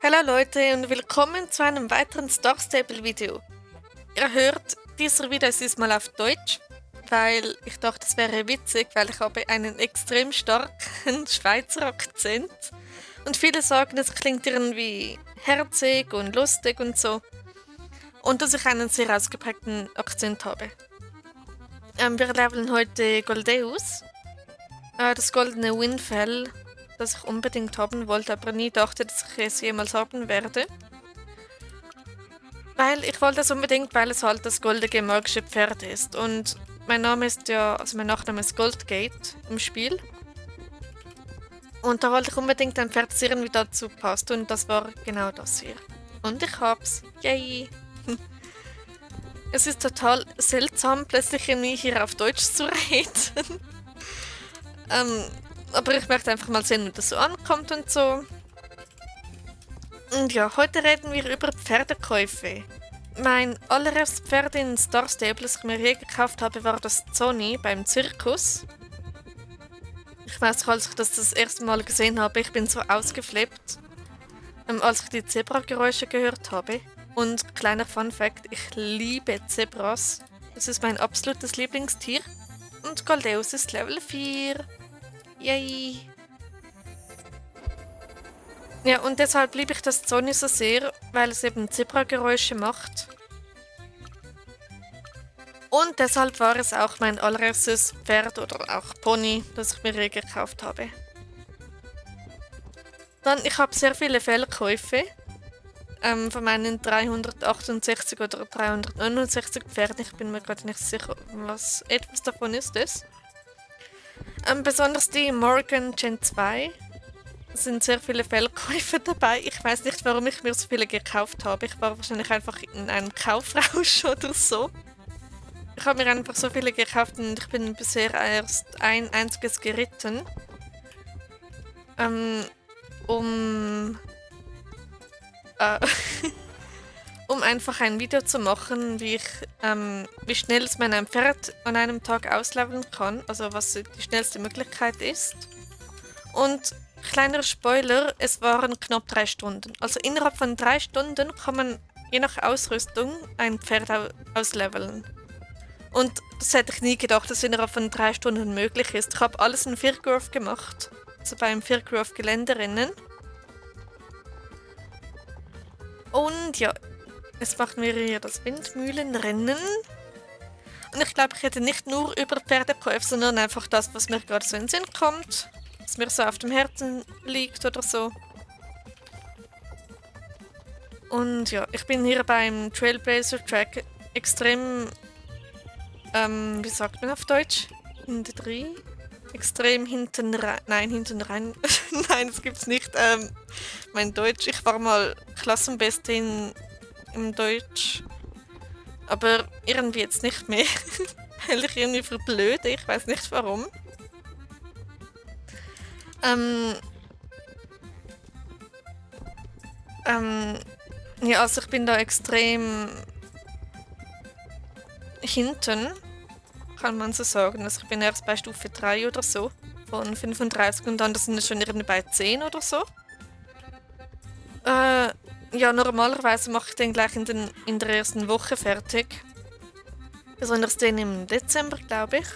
Hallo Leute und willkommen zu einem weiteren Star Stable Video. Ihr hört, dieser Video ist diesmal auf Deutsch, weil ich dachte, es wäre witzig, weil ich habe einen extrem starken Schweizer Akzent. Und viele sagen, es klingt irgendwie herzig und lustig und so. Und dass ich einen sehr ausgeprägten Akzent habe. Wir leveln heute Goldeus. Das goldene Windfell, das ich unbedingt haben wollte, aber nie dachte, dass ich es jemals haben werde. Weil ich wollte es unbedingt, weil es halt das goldige magische Pferd ist. Und mein Name ist ja, also mein Nachname ist Goldgate im Spiel. Und da wollte ich unbedingt ein Pferd, das irgendwie dazu passt. Und das war genau das hier. Und ich hab's. Yay! Es ist total seltsam, plötzlich irgendwie hier auf Deutsch zu reden. Aber ich möchte einfach mal sehen, wie das so ankommt und so. Und ja, heute reden wir über Pferdekäufe. Mein allererstes Pferd in Star Stable, das ich mir je gekauft habe, war das Zoni beim Zirkus. Ich weiß, als ich das erste Mal gesehen habe, ich bin so ausgeflippt, als ich die Zebra-Geräusche gehört habe. Und kleiner Fun Fact, ich liebe Zebras. Das ist mein absolutes Lieblingstier. Und Goldeus ist Level 4. Yay! Ja, und deshalb liebe ich das Zoni so sehr, weil es eben Zebra-Geräusche macht. Und deshalb war es auch mein allererstes Pferd oder auch Pony, das ich mir je gekauft habe. Dann, ich habe sehr viele Fehlkäufe. Von meinen 368 oder 369 Pferden. Ich bin mir gerade nicht sicher, was etwas davon ist es. Besonders die Morgan Gen 2. Es sind sehr viele Fehlkäufe dabei. Ich weiß nicht, warum ich mir so viele gekauft habe. Ich war wahrscheinlich einfach in einem Kaufrausch oder so. Ich habe mir einfach so viele gekauft und ich bin bisher erst ein einziges geritten. Um einfach ein Video zu machen, wie schnell man ein Pferd an einem Tag ausleveln kann, also was die schnellste Möglichkeit ist. Und kleiner Spoiler, es waren knapp 3 Stunden. Also innerhalb von 3 Stunden kann man je nach Ausrüstung ein Pferd ausleveln. Und das hätte ich nie gedacht, dass innerhalb von 3 Stunden möglich ist. Ich habe alles in Firgrove gemacht, also beim Firgrove Geländerinnen. Und ja, jetzt machen wir hier das Windmühlenrennen. Und ich glaube, ich hätte nicht nur über Pferdekäufe, sondern einfach das, was mir gerade so in den Sinn kommt. Was mir so auf dem Herzen liegt oder so. Und ja, ich bin hier beim Trailblazer Track extrem, wie sagt man auf Deutsch? Hinten drin? Extrem hinten rein. Nein, hinten rein. Nein, das gibt's nicht. Mein Deutsch. Ich war mal Klassenbeste im Deutsch. Aber irgendwie jetzt nicht mehr. Weil ich irgendwie verblöde. Ich weiß nicht warum. Ja, also ich bin da extrem hinten, kann man so sagen. Also ich bin erst bei Stufe 3 oder so, von 35 und dann sind wir schon irgendwie bei 10 oder so. Ja, normalerweise mache ich den gleich in der ersten Woche fertig. Besonders den im Dezember, glaube ich.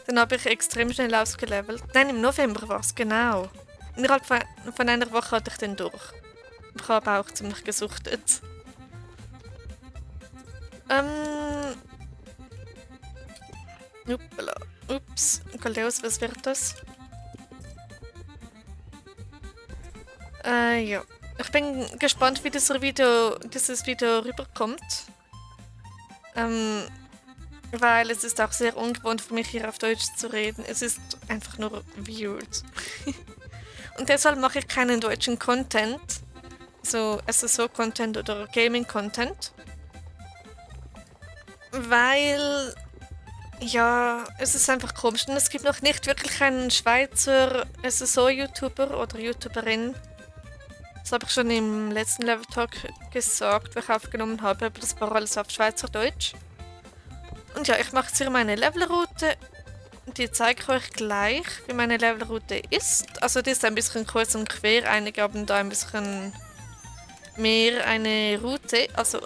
Dann habe ich extrem schnell ausgelevelt. Nein, im November war es, genau. Innerhalb von einer Woche hatte ich den durch. Ich habe auch ziemlich gesuchtet. Ups, Goldeus, was wird das? Ja. Ich bin gespannt, wie dieses Video rüberkommt. Weil es ist auch sehr ungewohnt für mich, hier auf Deutsch zu reden. Es ist einfach nur weird. Und deshalb mache ich keinen deutschen Content. So SSO-Content oder Gaming-Content. Weil, ja, es ist einfach komisch. Und es gibt noch nicht wirklich einen Schweizer SSO-YouTuber oder YouTuberin. Das habe ich schon im letzten Level Talk gesagt, wo ich aufgenommen habe, aber das war alles auf Schweizerdeutsch. Und ja, ich mache jetzt hier meine Levelroute. Die zeige ich euch gleich, wie meine Levelroute ist. Also die ist ein bisschen kreuz und quer. Einige haben da ein bisschen mir eine Route, also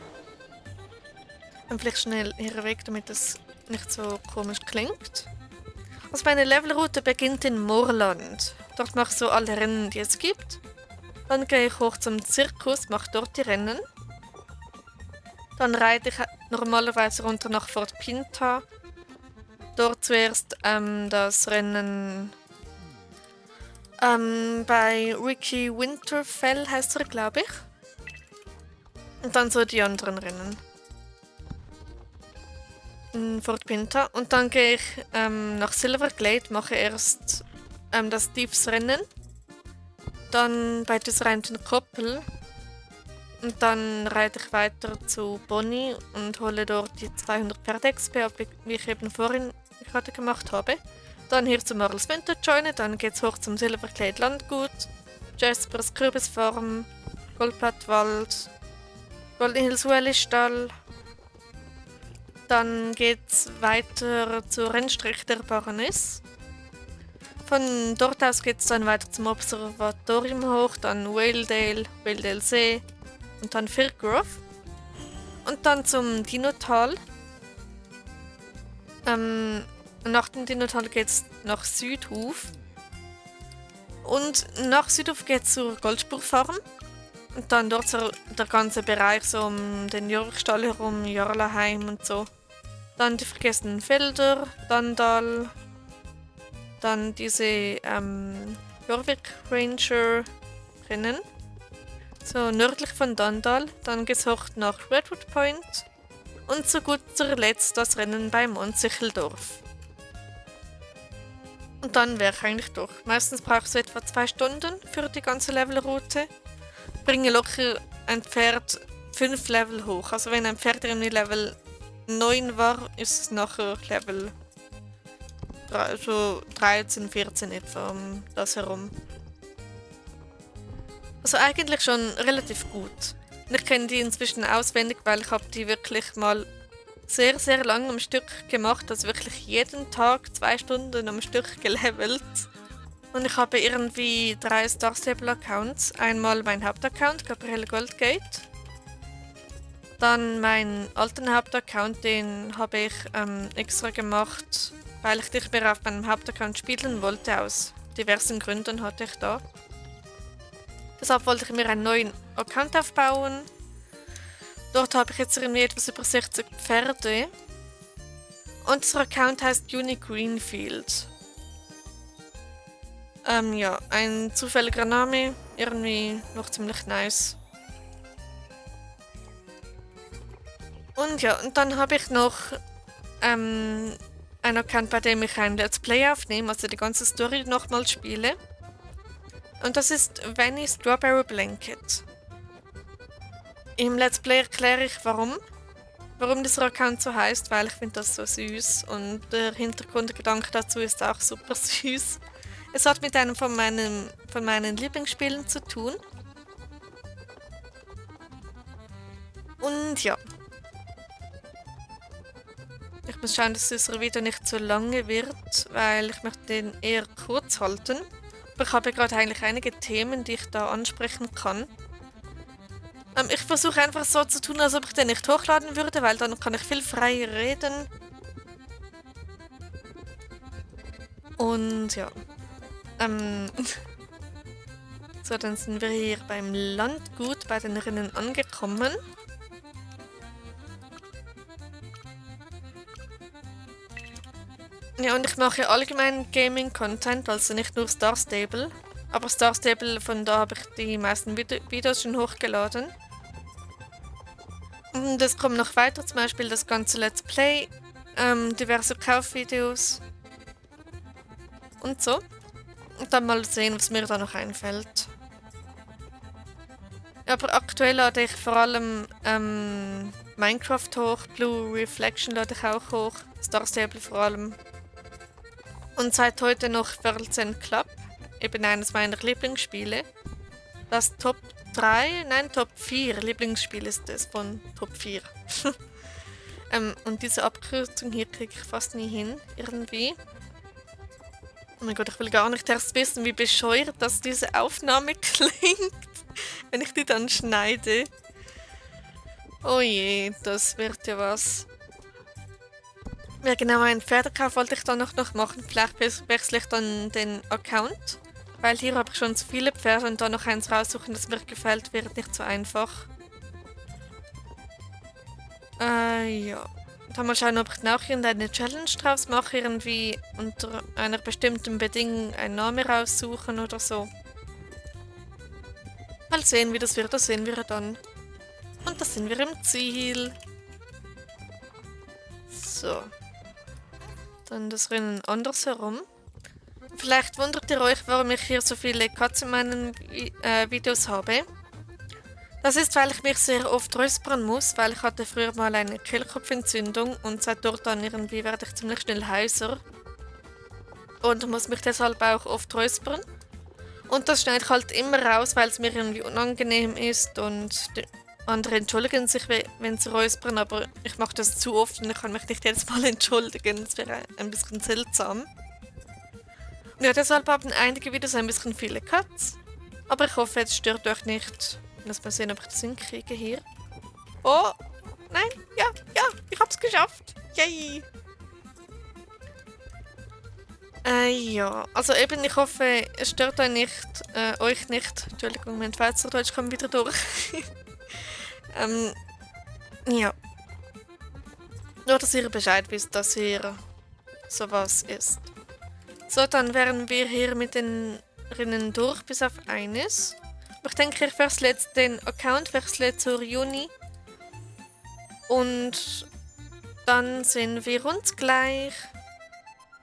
vielleicht schnell hier weg, damit es nicht so komisch klingt. Also meine Levelroute beginnt in Moorland. Dort mache ich so alle Rennen, die es gibt. Dann gehe ich hoch zum Zirkus, mache dort die Rennen. Dann reite ich normalerweise runter nach Fort Pinta. Dort zuerst das Rennen bei Ricky Winterfell heißt er, glaube ich. Und dann so die anderen Rennen. In Fort Pinta. Und dann gehe ich nach Silverglade, mache erst das Thieves-Rennen. Dann bei dieser einen Koppel. Und dann reite ich weiter zu Bonnie und hole dort die 200 Pferde-XP, wie ich eben vorhin gerade gemacht habe. Dann hier zu Marls Winterjourney, dann geht's hoch zum Silverglade Landgut, Jaspers Kürbisfarm, Goldblattwald, Golden Hills Valley Stall. Dann geht's weiter zur Rennstrecke der Baroness. Von dort aus geht's dann weiter zum Observatorium hoch, dann Waledale, Waledale See und dann Firgrove. Und dann zum Dinotal. Nach dem Dinotal geht's nach Südhof. Und nach Südhof geht's zur Goldspurfarm. Und dann dort so der ganze Bereich so um den Jörgstall herum, Jarlaheim und so. Dann die vergessenen Felder, Dandal. Dann diese Jorvik Ranger Rennen. So nördlich von Dandal. Dann geht's hoch nach Redwood Point. Und zu guter Letzt das Rennen bei Montsicheldorf. Und dann wäre ich eigentlich durch. Meistens brauche ich so etwa 2 Stunden für die ganze Levelroute. Bringe locker ein Pferd 5 Level hoch. Also wenn ein Pferd irgendwie Level 9 war, ist es nachher Level so 13, 14 etwa um das herum. Also eigentlich schon relativ gut. Und ich kenne die inzwischen auswendig, weil ich habe die wirklich mal sehr, sehr lang am Stück gemacht. Also wirklich jeden Tag 2 Stunden am Stück gelevelt. Und ich habe irgendwie 3 Star Stable Accounts. Einmal mein Hauptaccount, Gabriele Goldgate. Dann meinen alten Hauptaccount, den habe ich extra gemacht, weil ich nicht mehr auf meinem Hauptaccount spielen wollte. Aus diversen Gründen hatte ich da. Deshalb wollte ich mir einen neuen Account aufbauen. Dort habe ich jetzt irgendwie etwas über 60 Pferde. Und dieser Account heißt Uni Greenfield. Ja, ein zufälliger Name. Irgendwie noch ziemlich nice. Und ja, und dann habe ich noch einen Account, bei dem ich ein Let's Play aufnehme, also die ganze Story nochmal spiele. Und das ist Vanny Strawberry Blanket. Im Let's Play erkläre ich, warum dieser Account so heißt, weil ich finde das so süß und der Hintergrundgedanke dazu ist auch super süß. Es hat mit einem von meinen Lieblingsspielen zu tun. Und ja. Ich muss schauen, dass dieses Video nicht zu lange wird, weil ich möchte den eher kurz halten. Aber ich habe gerade eigentlich einige Themen, die ich da ansprechen kann. Ich versuche einfach so zu tun, als ob ich den nicht hochladen würde, weil dann kann ich viel freier reden. Und ja. So, dann sind wir hier beim Landgut bei den Rennen angekommen. Ja, und ich mache allgemein Gaming-Content, also nicht nur Star Stable. Aber Star Stable, von da habe ich die meisten Videos schon hochgeladen. Und es kommt noch weiter, zum Beispiel das ganze Let's Play, diverse Kaufvideos und so. Und dann mal sehen, was mir da noch einfällt. Aber aktuell lade ich vor allem Minecraft hoch, Blue Reflection lade ich auch hoch, Star Stable vor allem. Und seit heute noch Worlds End Club, eben eines meiner Lieblingsspiele. Das Top 4 Lieblingsspiel ist es von Top 4. Und diese Abkürzung hier kriege ich fast nie hin, irgendwie. Oh mein Gott, ich will gar nicht erst wissen, wie bescheuert dass diese Aufnahme klingt. wenn ich die dann schneide. Oh je, das wird ja was. Ja genau, einen Pferdekauf wollte ich dann noch machen. Vielleicht wechsle ich dann den Account. Weil hier habe ich schon zu viele Pferde und dann noch eins raussuchen, das mir gefällt, wird nicht so einfach. Ja. Dann mal schauen, ob ich noch irgendeine Challenge draus mache, irgendwie unter einer bestimmten Bedingung einen Namen raussuchen oder so. Mal sehen, wie das wird, das sehen wir dann. Und da sind wir im Ziel. So. Dann das Rennen andersherum. Vielleicht wundert ihr euch, warum ich hier so viele Cuts in meinen Videos habe. Das ist, weil ich mich sehr oft räuspern muss, weil ich hatte früher mal eine Kehlkopfentzündung und seit dort dann irgendwie werde ich ziemlich schnell heiser. Und muss mich deshalb auch oft räuspern. Und das schneide ich halt immer raus, weil es mir irgendwie unangenehm ist und andere entschuldigen sich, wenn sie räuspern, aber ich mache das zu oft und ich kann mich nicht jedes Mal entschuldigen. Das wäre ein bisschen seltsam. Ja, deshalb haben einige Videos ein bisschen viele Cuts. Aber ich hoffe, es stört euch nicht. Lass mal sehen, ob ich das hinkriege hier. Oh, nein, ja, ich hab's geschafft. Yay! Ja, also eben, ich hoffe, es stört euch nicht. Entschuldigung, mein Schweizerdeutsch kommt wieder durch. Ja. Nur, dass ihr Bescheid wisst, dass hier sowas ist. So, dann wären wir hier mit den Rennen durch, bis auf eines. Ich denke, ich wechsle jetzt den Account, wechsle zur Juni. Und dann sehen wir uns gleich.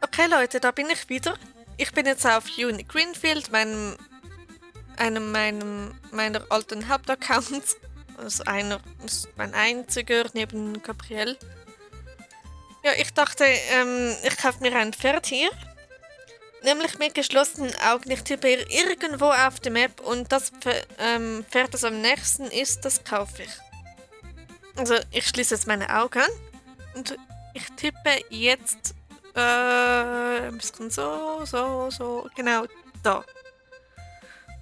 Okay Leute, da bin ich wieder. Ich bin jetzt auf Juni Greenfield, meiner alten Hauptaccounts. Also ist mein einziger neben Gabriel. Ja, ich dachte, ich kaufe mir ein Pferd hier. Nämlich mit geschlossenen Augen. Ich tippe hier irgendwo auf der Map und das Pferd, das am nächsten ist, das kaufe ich. Also ich schließe jetzt meine Augen und ich tippe jetzt ein bisschen so, genau da.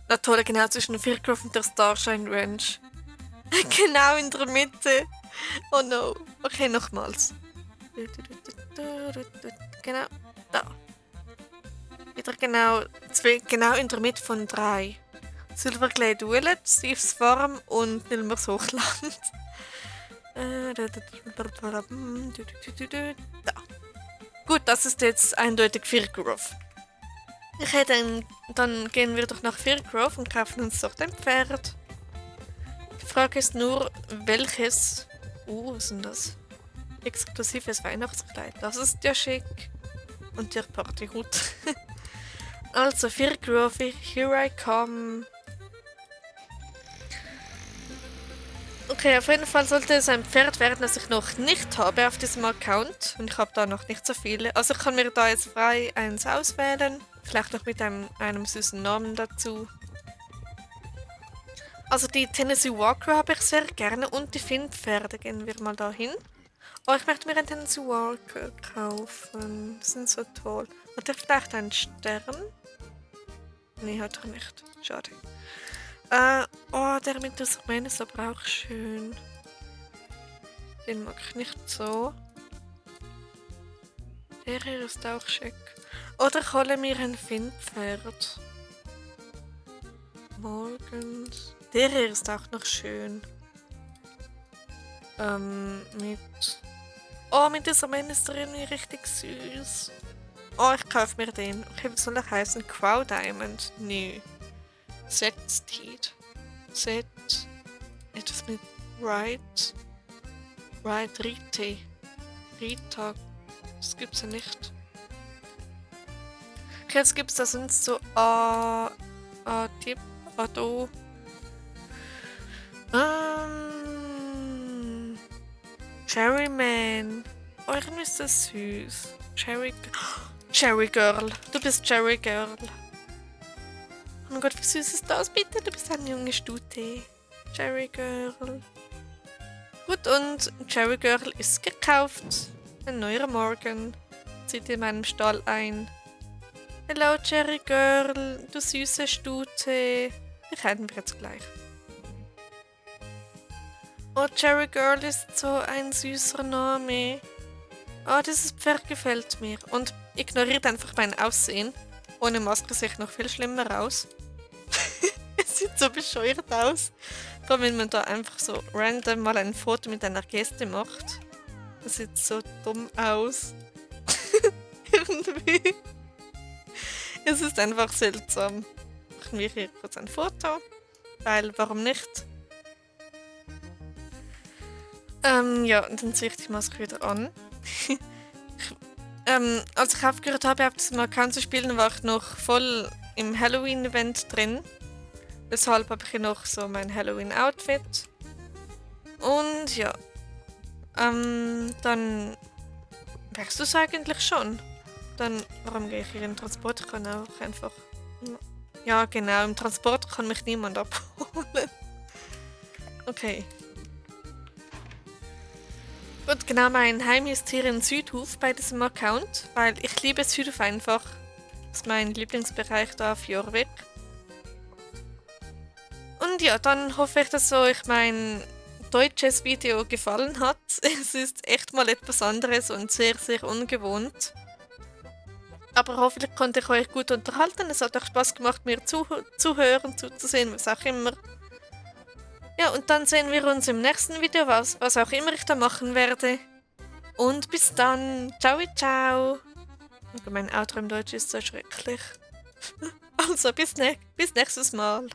Na toll, genau zwischen Firgrove und der Starshine Ranch. Genau in der Mitte. Oh no. Okay, nochmals. Genau da. Wieder genau in der Mitte von 3. Silverglade Village, Steve's Farm und Nilmers Hochland. Da. Gut, das ist jetzt eindeutig Firgrove. Dann gehen wir doch nach Firgrove und kaufen uns dort ein Pferd. Die Frage ist nur, welches... was ist denn das? Exklusives Weihnachtskleid. Das ist ja schick. Und der Partyhut. Also, Firgrove, here I come. Okay, auf jeden Fall sollte es ein Pferd werden, das ich noch nicht habe auf diesem Account. Und ich habe da noch nicht so viele. Also ich kann mir da jetzt frei eins auswählen. Vielleicht noch mit einem süßen Namen dazu. Also die Tennessee Walker habe ich sehr gerne und die Finn-Pferde. Gehen wir mal dahin. Oh, ich möchte mir einen Tennessee Walker kaufen. Die sind so toll. Hat er vielleicht einen Stern? Nee, hat er nicht. Schade. Oh, der mit der Mähne ist aber auch schön. Den mag ich nicht so. Der hier ist auch schick. Oder ich hole mir ein Finn-Pferd. Morgens. Der hier ist auch noch schön. Mit dieser Mähne ist der irgendwie richtig süß. Oh, ich kaufe mir den. Okay, wie soll er heißen? Crow Diamond? Nö. Set-Steed. Set. Etwas mit Ride. Rita. Das gibt's ja nicht. Okay, jetzt gibt's da sonst so Tipp, Ado. Cherryman. Oh, irgendwie ist das süß. Cherry Girl. Du bist Cherry Girl. Oh mein Gott, wie süß ist das? Bitte, du bist eine junge Stute. Cherry Girl. Gut, und Cherry Girl ist gekauft. Ein neuer Morgen. Zieht in meinem Stall ein. Hello Cherry Girl, du süße Stute. Die kennen wir jetzt gleich. Oh, Cherry Girl ist so ein süßer Name. Oh, dieses Pferd gefällt mir. Und ignoriert einfach mein Aussehen. Ohne Maske sehe ich noch viel schlimmer aus. Es sieht so bescheuert aus. Vor allem, wenn man da einfach so random mal ein Foto mit einer Geste macht. Das sieht so dumm aus. Irgendwie. Es ist einfach seltsam. Machen wir hier kurz ein Foto. Weil, warum nicht? Ja, und dann ziehe ich die Maske wieder an. Als ich aufgehört habe, auf diesem Account zu spielen, war ich noch voll im Halloween-Event drin. Deshalb habe ich noch so mein Halloween-Outfit. Und ja, dann wärst du es eigentlich schon. Dann, warum gehe ich hier in den Transport? Ich kann auch einfach... Ja, genau, im Transport kann mich niemand abholen. Okay. Gut, genau, mein Heim ist hier in Südhof bei diesem Account, weil ich liebe Südhof einfach. Das ist mein Lieblingsbereich da auf Jorvik. Und ja, dann hoffe ich, dass euch mein deutsches Video gefallen hat. Es ist echt mal etwas anderes und sehr, sehr ungewohnt. Aber hoffentlich konnte ich euch gut unterhalten. Es hat auch Spaß gemacht, mir zuhören, zuzusehen, was auch immer. Ja, und dann sehen wir uns im nächsten Video, was auch immer ich da machen werde. Und bis dann. Ciao, ciao. Mein Outro im Deutsch ist so schrecklich. Also, bis nächstes Mal.